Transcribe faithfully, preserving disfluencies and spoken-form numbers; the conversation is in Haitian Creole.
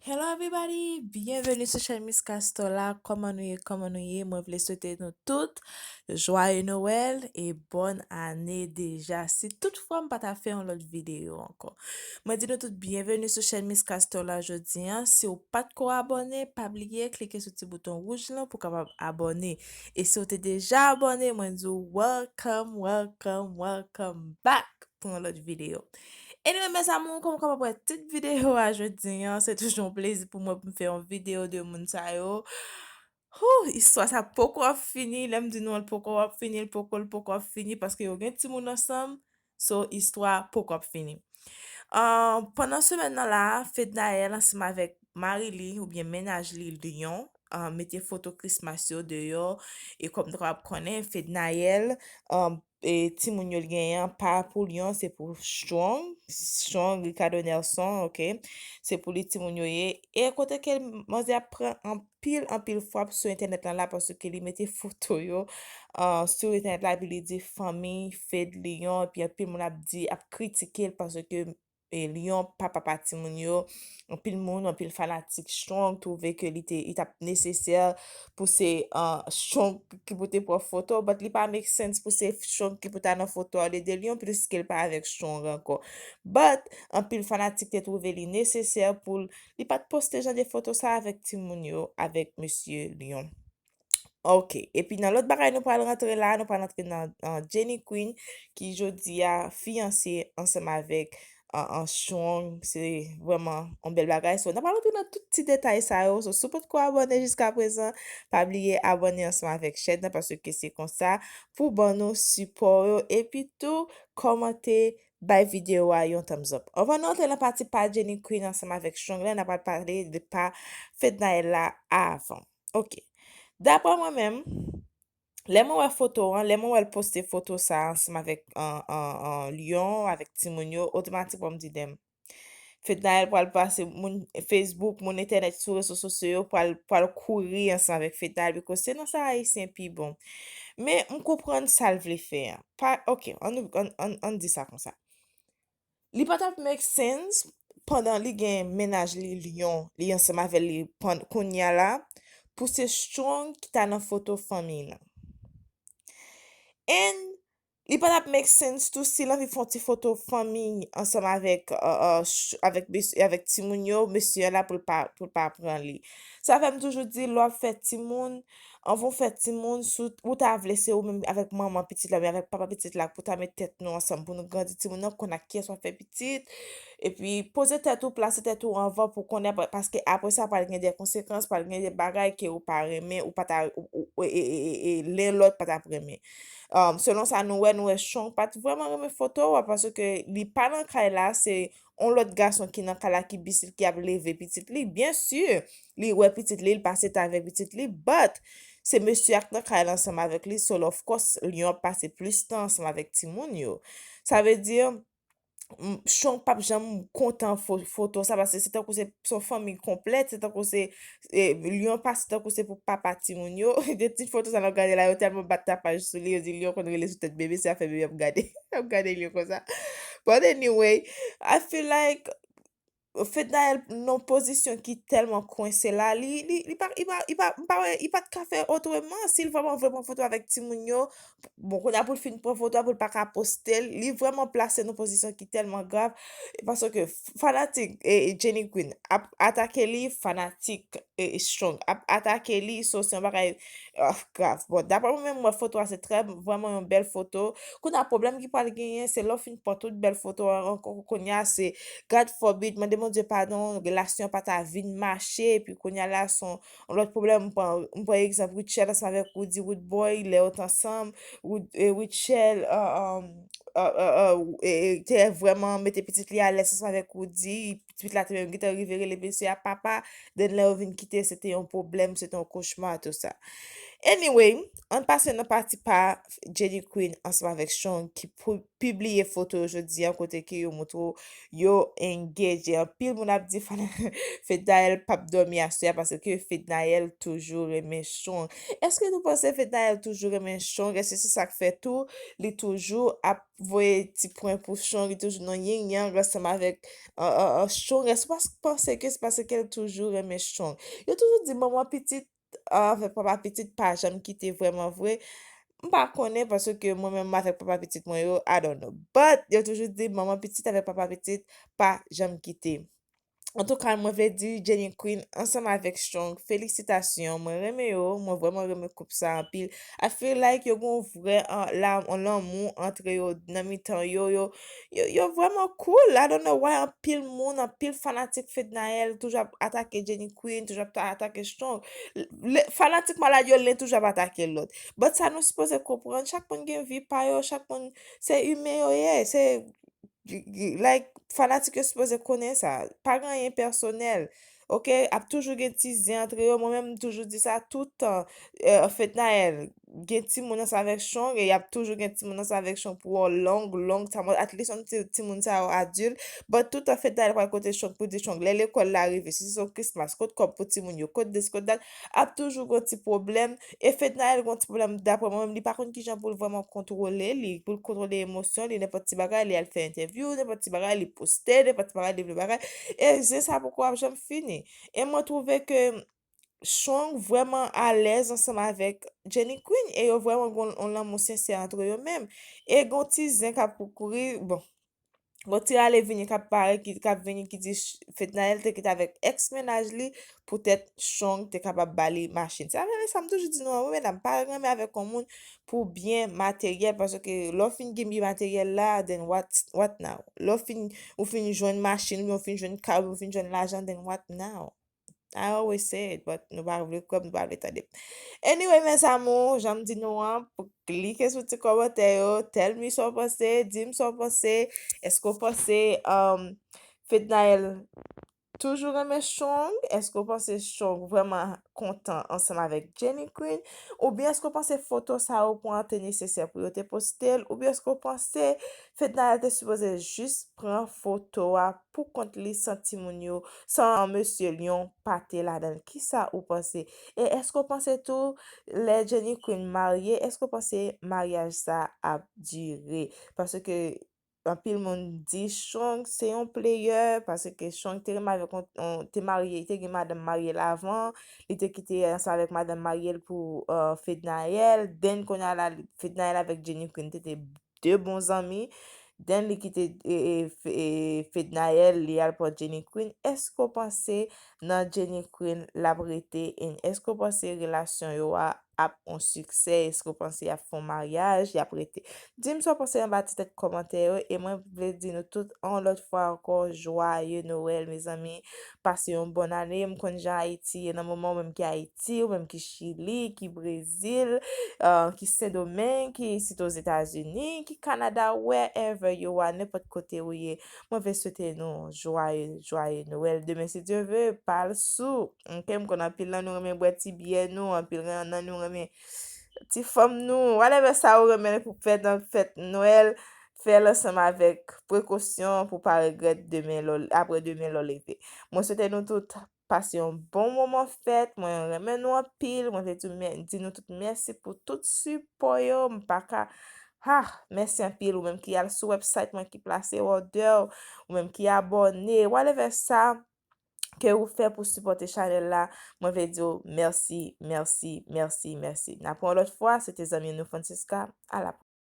Hello everybody, byenveni sou chèn Miss Castor la. Kòman nou ye? Kòman nou ye? Mwen vle swete nou tout joyeux Noël e bòn ane deja. Si tout fwa m pa ta fè yon lòt videyo ankò. Mwen di nou tout byenveni sou chèn Miss Castor la jodi an. Si w pa t ko abòne, pa bliye klike sou ti bouton wouj lan pou w kapab abòne. E si w te deja abòne, mwen di w welcome, welcome, welcome back pou yon lòt videyo. Anyway, mes amours, kòm w kapab wè tit videyo a jodi an, se toujou yon plezi pou mwen pou m fè yon videyo de moun sa yo. Hoo, istwa sa poko ap fini, lè m di nou l poko ap fini, l poko, l poko ap fini, paske yo gen timoun ansanm, so istwa poko ap fini. Uh, pandan semèn nan la, Fednaelle ansanm avèk mari li oubyen mennaj li Lion, uh, mete foto Christmas yo deyò, e kòm nou kapab konnen, Fednaelle, um, e timoun yo l genyen an pa pou Lion, se pou Strong, Strong Ricardo Nelson, ok? Se pou li timoun yo ye. E kote ke manzè ap pran anpil, anpil frap sou entènèt lan la, paske li mete foto yo, uh, sou entènèt la, epi li di fanmi Fed Lion, epi anpil moun ap di, ap kritike l, paske e Lion pa papa timoun yo. Anpil moun, anpil fanatik Strong twouve ke li te, li t ap nesesè pou se, uh, Strong ki pou te pran foto, but li pa make sense pou se Strong ki pou ta nan foto a olye de Lion, pliske l pa avèk Strong ankò. But, anpil fanatik te twouve li nesesè pou l, li pa t poste jan de foto sa avèk timoun yo, avèk mesye Lion. Ok, epi nan lòt bagay nou pral rantre la, nou pral rantre nan, nan Jenny Queen, ki jodi a fiyanse ansanm avèk, uh, uh, Strong. Se vrèman yon bèl bagay. So, n ap rantre nan tout ti detay sa yo. So, si w potko abòne jiska prezan, pa bliye abòne ansanm avèk chèn nan, paske se konsa pou ban nou sipò yo. Epi tou, kòmante, bay videyo a yon thumbs up. Anvan nou antre nan pati pa Jenny Queen ansanm avèk Strong la, n ap pral pale de pa Fednaelle la avan. Ok. Daprè mwen menm, lè mwen wè foto an, lè mwen wè l poste foto sa ansanm avèk, an, an, an, Lion, avèk timoun yo, otomatikman m di, damn. Fednaelle pral pase moun Facebook, moun entènèt, sou rezo sosyo yo, pral, pral kouri ansanm avèk Fednaelle, because se nan sa Ayisyen pi bon. Men m konprann sa l vle fè an. Pa, ok, ann, ann, ann, ann di sa konsa. Li pa t ap make sense pandan li gen mennaj li Lion, li ansanm avè li pann-, kounye a la, pou se Strong ki ta nan foto fanmi lan. And li pa t ap make sense tou si l anvi fè yon ti foto fanmi ansanm avèk, uh, uh, ch-, avèk mes-, avèk timoun yo, mesye a la pou l pa, pou l pa pran li. Sa fè m toujou di, lè w ap fè timoun, anvan w fè timoun, si w ta vle se ou menm avèk manman pitit la, oubyen avèk papa pitit la, pou ta met tèt nou ansanm, pou nou grandi timoun nan, konn ak kiyès w ap fè pitit. Epi, poze tèt ou, plase tèt ou anvan pou konnen, pa-, paske apre sa, pral gen de konsekans, pral gen de bagay ke ou pa renmen, ou pa ta, ou, ou, e, e, e, e, len lòt pa t ap renmen. Um, selon sa nou wè, nou wè Strong pa t vrèman renmen foto a, paske li pa nan kay la, se yon lòt gason ki nan kay la, ki bisit, ki ap leve pitit li. Byen si, li wè pitit li, li pase tan avèk pitit li, but se mesye a k nan kay la ansanm avèk li, so of course, Lion ap pase plis tan ansanm avèk timoun yo. Sa vle di, m, Strong p ap janm kontan fo-, foto sa, paske se tankou se, se yon fanmi konplèt, se tankou se, e, Lion pa, se tankou se pou papa timoun yo. De ti foto sa n ap gade la, yo tèlman bat tapaj sou li, yo di Lion konn rele sou tèt bebe, se afè bebe ap gade. Ap gade Lion konsa. But anyway, I feel like Fednaelle nan pozisyon ki tèlman kwense la, li, li, li pa, li pa, li pa, m pa wè, li pa t ka fè otreman. Si l vrèman vle pran foto avèk timoun yo, bon, kounye a pou l fin pran foto a, pou l pa ka poste l, li vrèman plase nan pozisyon ki tèlman grav, paske fanatik, e, e Jenny Queen ap atake li, fanatik, e, e Strong ap atake li, so se yon bagay, ah, grav. Bon, daprè mwen menm, mwen foto a se trè, vrèman yon bèl foto. Kounye a pwoblèm ki pral genyen, se lè w fin pran tout bèl foto a, ankò kounye a se, God forbid, mande Bondye padon, relasyon pa ta vin mache, epi kounye a la se yon lòt pwoblèm. M pran, m pran egzanp Rutshelle ansanm avèk Roody Roodboy, lè yo t ansanm, Rood-, e, Rutshelle, uh, um, uh, uh, uh, e, e, te vrèman mete pitit li alèz ansanm avèk Roody, pitit la te menm gentan rive rele mesye a papa, then lè yo vin kite, se te yon pwoblèm, se te yon kochma, tou sa. Anyway, ann pase nan pati pa Jenny Queen ansanm avèk Strong ki pou pibliye foto yo jodi a kote ke yo montre w yo engage. Anpil moun ap di Fednaelle p ap dòmi aswè a paske Fednaelle toujou renmen Strong. Èske nou panse Fednaelle toujou renmen Strong? Èske se sa k fè tou li toujou ap voye ti pwen pou Strong, li toujou nan yin yang ansanm avèk Strong? Èske w pa panse ke se paske l toujou renmen Strong? Yo toujou di manman pitit avèk papa pitit pa janm kite vrèman vre. M pa konnen paske mwen menm avèk papa pitit mwen yo, I don't know. But yo toujou di manman pitit avèk papa pitit pa janm kite. Antouka, mwen vle di Jenny Queen ansanm avèk Strong, felisitasyon. Mwen renmen yo, mwen vrèman renmen koup sa anpil. I feel like yo gon vrè an, la, an lanmou antre yo nan mitan yo, yo, yo, yo vrèman cool. I don't know why anpil moun, anpil fanatik Fednaelle toujou ap atake Jenny Queen, toujou ap ta- atake Strong. Le, fanatik malad yo, len toujou ap atake lòt. But sa nou sipoze konprann, chak moun gen vi pa yo, chak moun se imen yo ye, se, like, fanatik yo sipoze konnen sa. Pa gen anyen pèsonèl. Ok, ap toujou gen ti zen antre yo. Mwen menm, m toujou di sa tout tan. Fednaelle gen timoun ansanm avèk Strong, e y ap toujou gen timoun ansanm avèk Strong pou yon long, long time. At least yon ti, timoun sa yo adilt. But tout tan Fednaelle pral kote Strong pou di Strong, lè lekòl la rive, si se yon Christmas, kot kòb pou timoun yo, kot this, kot that, ap toujou gen ti pwoblèm. E Fednaelle gen ti pwoblèm, daprè mwen menm, li pa konn kijan pou l vrèman kontwole li, pou l kontwole emosyon li, nenpòt ti bagay, li al fè entèvyou, nenpòt ti bagay, li poste, nenpòt ti bagay, li vle bagay. E zen sa poko ap janm fini. E mwen twouve ke Strong vrèman alèz ansanm avèk Jenny Queen e yo vrèman gon yon lanmou sensè antre yo menm. E gon ti zen k ap kouri, bon, gon ti rale vini k ap parèt, ki, k ap vini ki di Fednaelle te kite avèk ex mennaj li poutèt Strong te kapab ba li machin. Sa vle sa m toujou di nou an, wi medam, pa renmen avèk yon moun pou byen materyèl, paske lè w fin gen byen materyèl la, then what, what now? Lè w fin, ou fin jwenn machin, ou fin jwenn kay, ou fin jwenn lajan, then what now? I always say it, but nou pa vle kwè m, nou pa vle tande m. Anyway, mes amours, jan m di nou an, pou klike sou ti kòmantè yo, tell me sa w panse, di m sa w panse, èske w panse um, Fednaelle toujou renmen Strong? Èske w panse Strong vrèman kontan ansanm avèk Jenny Queen? Oubyen èske w panse foto sa yo pran te nesesè pou yo te poste l? Oubyen èske w panse Fednaelle te sipoze jis pran foto a pou kont li san timoun yo, san mesye l yon pa te ladan l? Kisa ou panse? E èske w panse tou lè Jenny Queen marye, èske w panse maryaj sa ap dire? Paske anpil moun di Strong se yon player, paske Strong te renmen avèk yon, yon, te marye, te gen madanm marye l avan, li te kite ansanm avèk madanm marye l pou uh, Fednaelle, then kounye a la, Fednaelle avèk Jenny Queen te, te de bon zanmi, then li kite e, e, e, Fednaelle, li al pran Jenny Queen. Èske w panse nan Jenny Queen l ap rete? And èske w panse relasyon yo a ap yon siksè? Èske w panse y ap fè yon maryaj, y ap rete? Di m sa w panse anba ti tèt kòmantè yo, e mwen vle di nou tout yon lòt fwa ankò, joyeux Noël, mezanmi. Pase yon bòn ane, m konn jan Ayiti ye nan moman, ou menm ki Ayiti, ou menm ki Chili, ki Brezil, uh, ki Sendomeng, ki isit Ozetazini, ki Kanada, wherever you are, nenpòt kote ou ye. Mwen vle swete nou joyeux, joyeux Noël. Demen, si Dye ve, pa al sou. Ok, m konn anpil nan nou renmen bwè ti byè nou, anpil nan nou renmen ti fanm nou, whatever sa ou renmen pou fè nan fèt Nwèl, fè l ansanm avèk prekosyon pou pa regrèt demen, lè w, apre demen lè w leve. Mwen swete nou tout pase yon bon moman fèt, mwen renmen nou anpil, mwen vle di, di nou tout mèsi pou tout sipò yo, m pa ka, ah, mèsi anpil, ou menm ki al sou website mwen ki plase òdè w, ou menm ki abòne, whatever sa ke ou fè pou sipòte chanèl la, mwen vle di w mèsi, mèsi, mèsi, mèsi. N ap wè yon lòt fwa, se te zanmi nou Francisca, a la